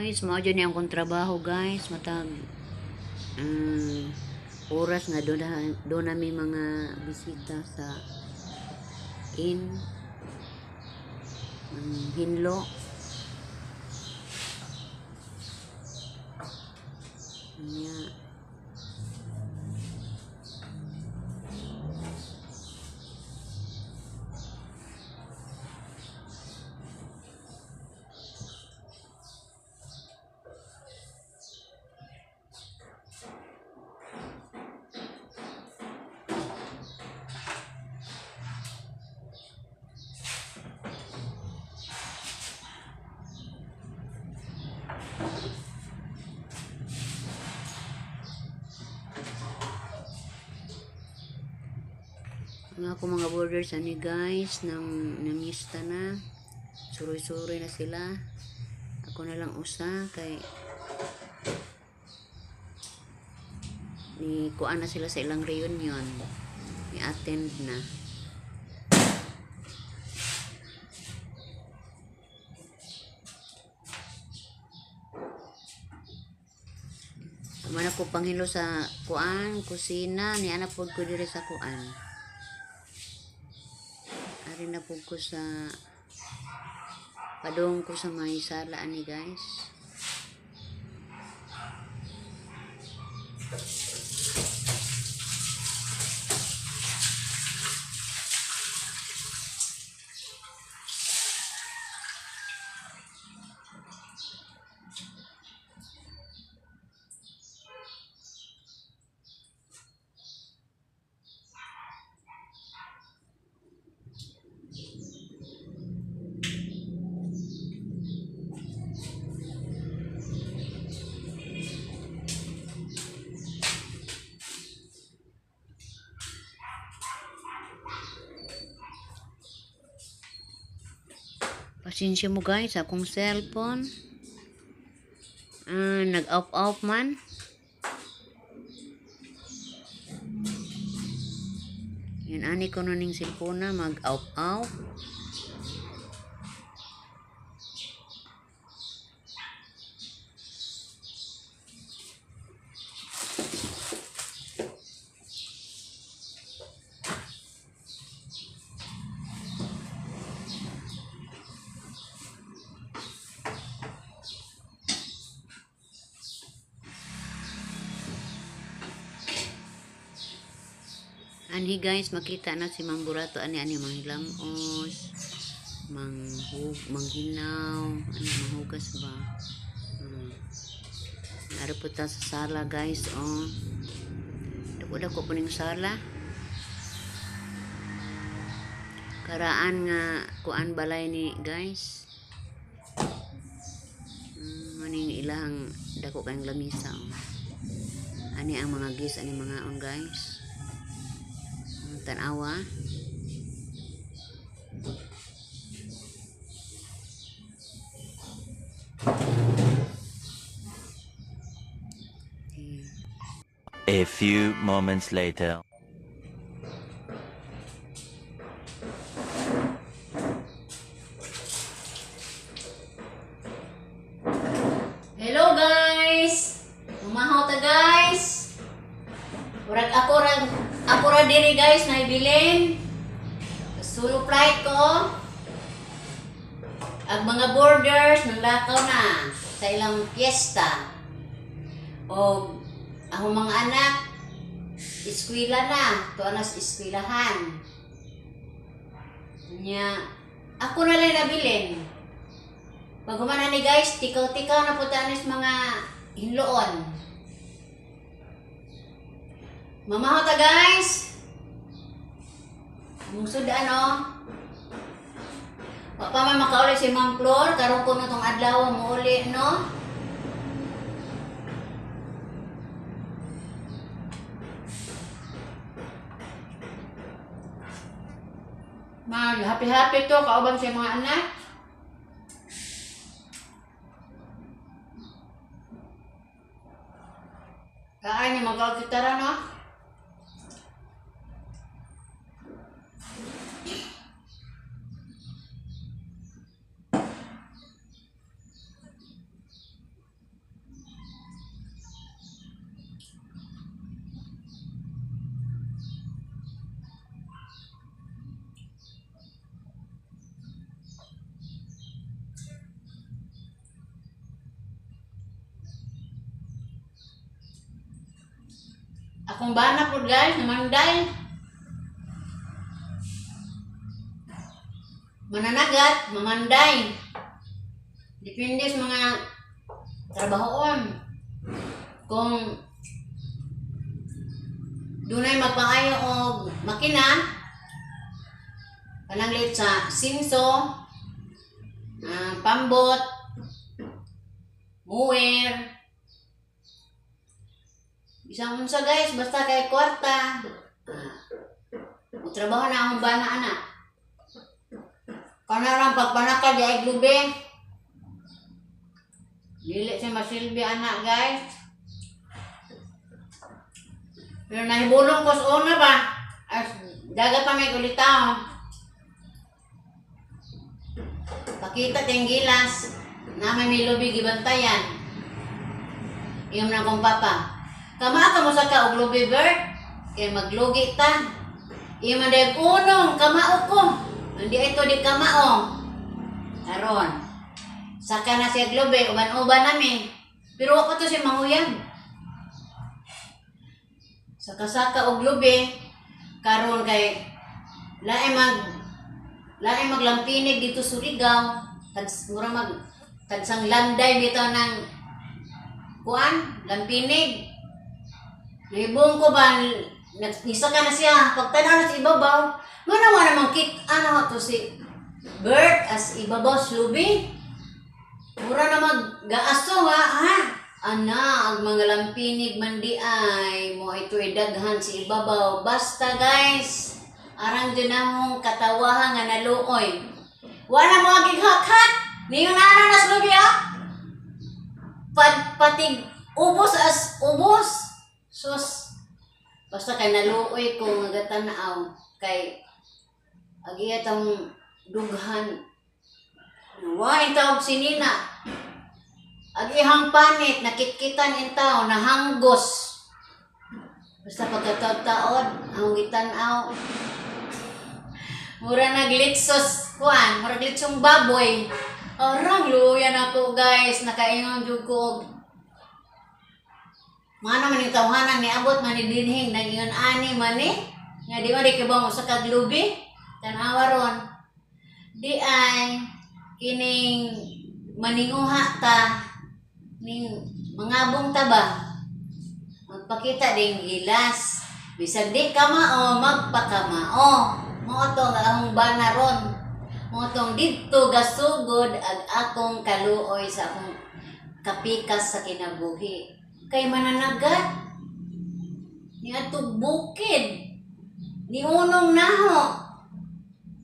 Guys, mao jud ni ang akong trabaho, guys, matag oras nga doon na may mga bisita sa inn hinlo. Nya. Ang ako mga borders ani, guys, nang nangista na. Suroy-suroy na sila. Ako na lang usa kay ni kuan na sila sa ilang reunion. Ni attend na. Mana ko panghilo sa kuan, kusina, ni ana pod ko diri sa kuan. Ari na pod ko sa padung ko sa may sala ani, guys. Pasensya mo, guys, akong cellphone. Ah, nag-off-off man. Yan ani ko no ning cellphone na mag-off-off. Anhi, guys, makita na si Mang Burato ani ani manghilamos, manghug, manghinaw, ano manghugas ba? Ari po ta sa sala, guys, oh. Dako dako po ning sala. Karaan nga kuan balay ni, guys. Maning ilahang dako kayong lamisa, oh. Ani ang mga gis ani mga on, guys. Tanawa. A few moments later. Hello, guys! Umahaw ta, guys! Murag ako ra diri, guys, naibilin. Solo flight ko. Ang mga boarders nang lakaw na sa ilang piyesta. O ako mga anak, eskwela na, tuwa na sa eskwilahan. Nya, ako na lang nabilin. Pag humana ni, guys, tikaw-tikaw na po tanis mga hinloon. Mamaho ta, guys! Mong sudan, oh. Wa pa man makauli si Ma'am Flor, karon ko no tong adlaw mo uli, no? Mag happy happy to kauban sa mga anak. Kaan ni magkakitara, no? Akong bana po, guys, namanday. Mananagat, mamanday. Depende sa mga trabahoon. Kung dunay magpangayo og makina, kanang lit sa sinso, pambot, muwer, bisan unsa, guys, basta kay kwarta. Trabaho na akong bana ana. Kanarang pagpanakal di ay glubi. Dili siya masilbi ana, guys. Pero nahibulong ko sa una ba? As dagat pa may kulitaw. Pakita ting gilas na may lubi gibantayan. Iyong na kong papa. Kama ka mo sa ka og lubi, Bert? Kay maglugi ta. Iyo man dahil unong kamao ko. Hindi ito di kamao. Aron. Saka na siya globe, uban-uban nami. Pero ako to siya manguyab. Saka-saka og lubi, karon kay lain maglampinig dito Surigao, tag mura mag tagsang landay bitaw ng kuan, lampinig. Nahibong ko ba, isa ka na siya, pagtanaw na sa ibabaw, manawa namang kit, ano to si Bert as ibabaw sa lubi. Mura na mag gaaso ha, ha? Ana, ang mga lampinig man di ay, mo ito daghan si ibabaw. Basta, guys, arang dyan akong katawahan nga naluoy. Wala mo aging hak-hak! Niyon na na sa lubi ha? Patig, ubos as ubos. Sus, basta kay naluoy ko nga gatanaw kay agiya tang dughan. Wa tawag si Nina. Agihang panit, nakitkitan in tao, nahanggos. Basta pagkataod-taod, ang gitan-aw. Mura naglitsos, kuan, mura glitsong baboy. Arang luyan ako, guys, nakaingon jud ko og mga naman yung tawhanan ni abot man ni dinhing nag-ingon ani man ni nga di man di kay mo sa kaglubi, tan-awa ron di ay kining maninguha ta ning mangabong ta ba, magpakita ding gilas bisag di kamao, magpakamao. Mao to nga akong bana ron, mao tong didto gasugod ag akong kaluoy sa akong kapikas sa kinabuhi kay mananagat ni atong bukid ni unong naho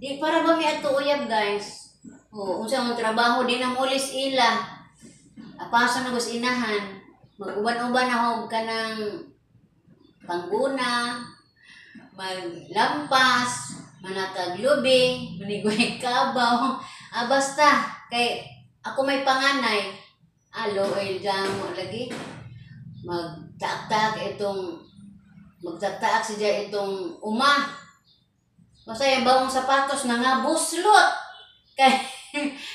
di para ba may ato uyab, guys. O unsa ang trabaho di na mulis ila, apaso na gus inahan, mag-uban-uban na og kanang pangguna, maglampas, manakaglubi, manigway kabaw. Basta kay ako may panganay, alo oil jamo lagi magtaak-taak itong magtaak siya itong uma. Basta yung bawang sapatos na nga buslot. Kay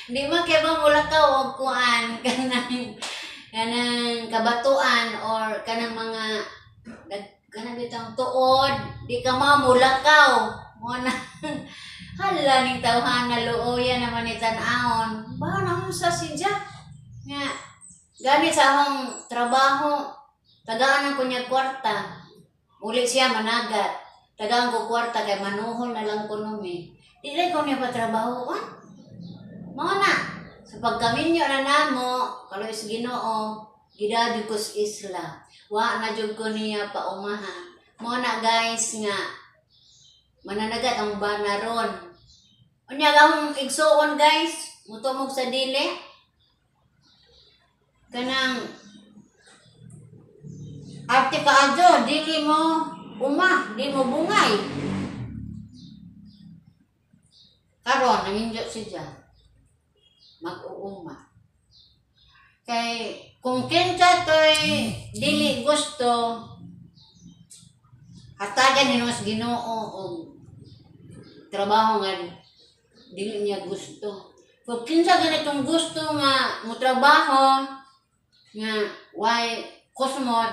di man kay ba mulakaw og kuan kanang kanang kabatuan or kanang mga kanang bitang tuod, di ka mamulakaw. Mo na hala ning tawhana, luoya naman ni tan-awon. Ba na sa siya nga gamit sa akong trabaho, tagaan ko niya kwarta. Uli siya managat. Tagaan ko kwarta kay manuhol na lang ko numi. Dili ko niya patrabaho ah. Mao na. Sa pagkaminyo na namo, kaloy sa Ginoo, gidadyo ko sa isla. Wa na jud ko niya paumaha. Mao na, guys, nga mananagat ang bana ron. Unya akong igsuon, guys, mutumog sa dili. Kanang arte kaadyo, dili mo uma, di mo bungay. Karon nanginjo siya. Mag-uuma. Kay kung kinsa to'y dili gusto, hatagan ni mas Ginoo og trabaho nga dili niya gusto. Kung kinsa ganitong gusto nga mo trabaho nga why kusmod.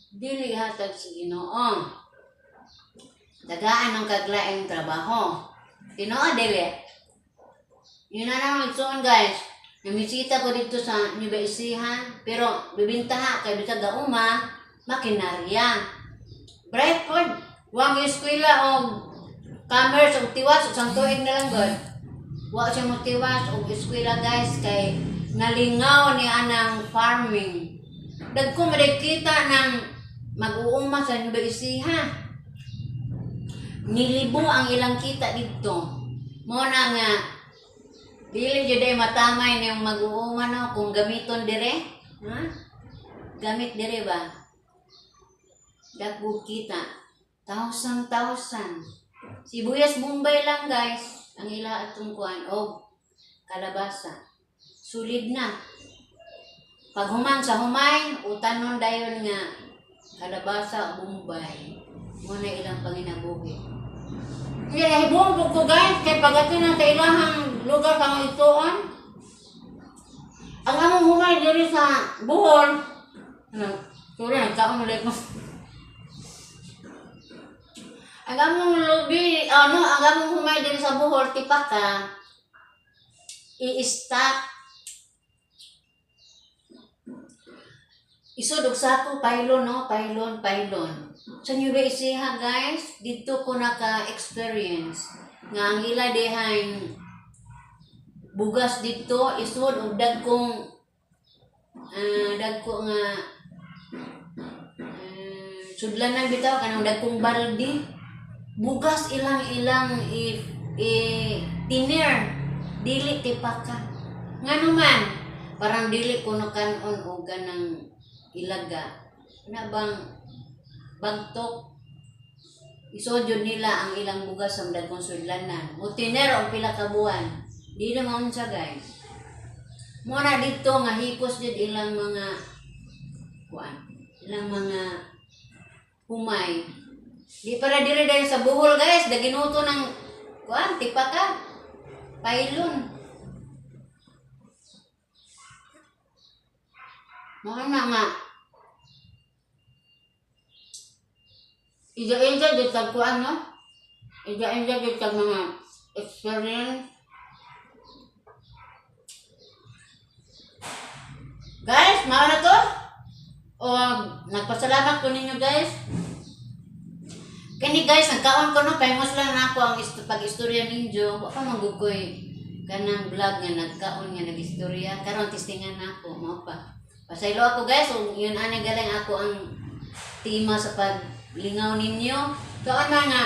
Dili hatag sa Ginoo. Tagaan ang kaglaing trabaho. Tinuod dili. Yun na lang igsoon, guys. Namisita ko dito sa Nueva Ecija, pero bibintaha kay bisag uma, makinarya. Bright pod, wa mo eskwela og commerce og tiwas usang tuig na lang god. Wa siya mo tiwas og eskwela, guys, kay nalingaw ni anang farming. Dagko kita ng mag-uuma sa Nueva Ecija. Nilibo ang ilang kita dito. Mo na nga dili jud ay matamay niyong mag-uuma, no, kung gamiton dire. Ha? Gamit dire ba? Dagko kita. Thousand, thousand. Sibuyas Bombay lang, guys. Ang ila atong kuan og kalabasa. Sulid na. Paghuman sa humay, utanon dayon nga kalabasa Bombay. Mo na ilang panginabuhi. Yeah, hibong ko, guys, kay pagdating na sa ilahang lugar sa ituon. Ang among humay diri sa Bohol, ano, sorry, nagkaon ulit ko. Ang among lubi, ano, ang among humay diri sa Bohol, tipaka, i-stack. Isod og sako, pylon, no? Pylon, pylon. Sa Nueva Ecija, guys, dito ko naka-experience nga ang ila dihang bugas dito, isod og dagko nga sudlanan bitaw, kanang dagkong balde. Bugas ilang ilang i tiner, dili tipaka. Ngano man, parang dili kuno kanon og ganang ilaga. Na bang bagtok, isod yun nila ang ilang bugas sa dagkong sudlanan. Mutiner og pila ka buwan. Di na maunsa, guys. Mo na dito nga hipos jud ilang mga kuan, ilang mga humay. Di para dire dahil sa Bohol, guys, daginuto ng kuan, tipaka. Pailon. Mao na nga. Ija-ija jud tag kuan, no? Ija-ija jud tag mga experience. Guys, mao na to. O nagpasalamat ko ninyo, guys. Kani, guys, nagkaon ko, no, famous lang na ako ang pag-istorya ninyo. Wa pa man gud ko'y kanang vlog nga nagkaon nga nag-istorya. Karon testingan na ako, mao pa. Pasaylo ako, guys, ug yun ani galing ako ang tema sa paglingaw ninyo. Kaon na nga,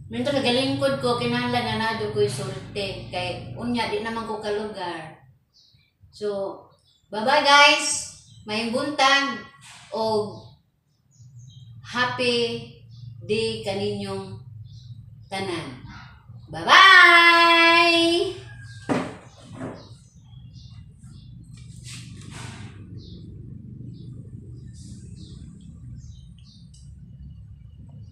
minto nagalingkod ko, kinahanglan nga naa ko'y sulte. Kay unya, di naman ko kalugar. So, bye-bye, guys! Maayong buntag og happy day kaninyong tanan. Bye-bye!